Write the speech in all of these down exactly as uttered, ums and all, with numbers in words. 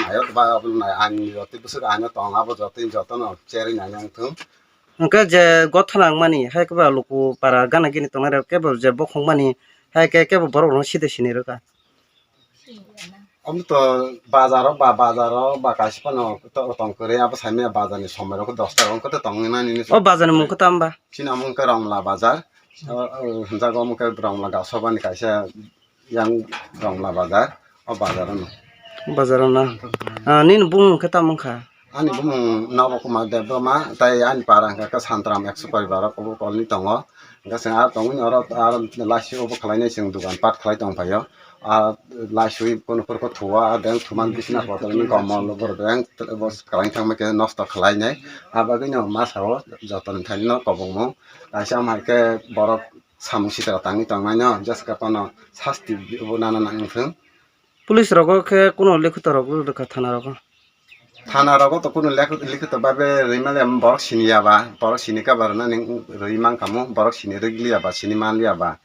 Ayo ba abo nai ani jotoi bwswk ani tong abo jotoi jotono cherwi nai nang thung. Hwnkhe je gothana wngmani hai khe ba luku para gana gini tongnai rok kebo je bokhok mani hai khe kebo borok rok side sini rwkha. Omo to bazar o ba, bazar o ba kaisa phano to tong kwrwi abo saimanya bazar ni somoi rok dosta rok wngkhe to tongwi nani ni. O bazar ni mung khe tamo ba? Chini omo wngkhe Rongla bazar. O, o, hwnjago omo khe Rongla Gasobani kaisa yang Rongla bazar, o bazar ano. Bazar ano. Ah, nini bumung khe tamo wngkha? Ani bumung Nobo Kumar Debbarma, tai ani para hwnkha khe Santram ekso poribar o, obo kolni tongo. Hwnkhe chwng aro tongwi oro aro laisio obo khlainai chwng dugan pat khlai tong phaio. Ah, laisio kono phuru khe thua, ah, deng thuman bisna kotor ni komol borok deng bo khlai thangma khe nosto khlainai. Abagwino masa o joto ni thani no kobongmung. Kaisa ama hai khe borok samung sitra tangwi tongnaino, jeska phano sasti bo nana nang thung. Police rogo khe kuno likhoto rok rwkha thana rogo? Thana rogo to kuno lekho-, likhoto babe rwimale borok siniya ba, borok sini khe ba rwnani rwi mankha mo, borok sini rwgliya ba, sini manliya ba.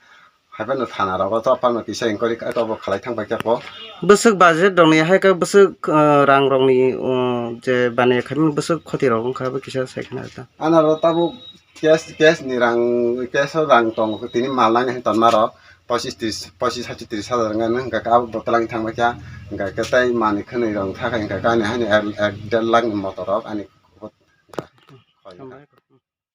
Haiphano thana rogo to phano kisa inquiry kha, to bo khalai thang pai kha po. Bwswk budget rokni hai khe bwswk, uh, rang rokni, uh, je baniya khaimani bwswk khoti rok wngkha bo kisa sai khna ta. Ana ro tabuk cash, cash ni rang, cash o rang tong tini mal nani hin tonma rok pochis tris, pochis hati tris hajar wngkha, hwnkha khe abo bo twlangwi thangbai kha, hwnkha khe tei manwi khwnwi rok thakha, hwnkha khe ani haino ek, ek der lakh ni motor rok ani.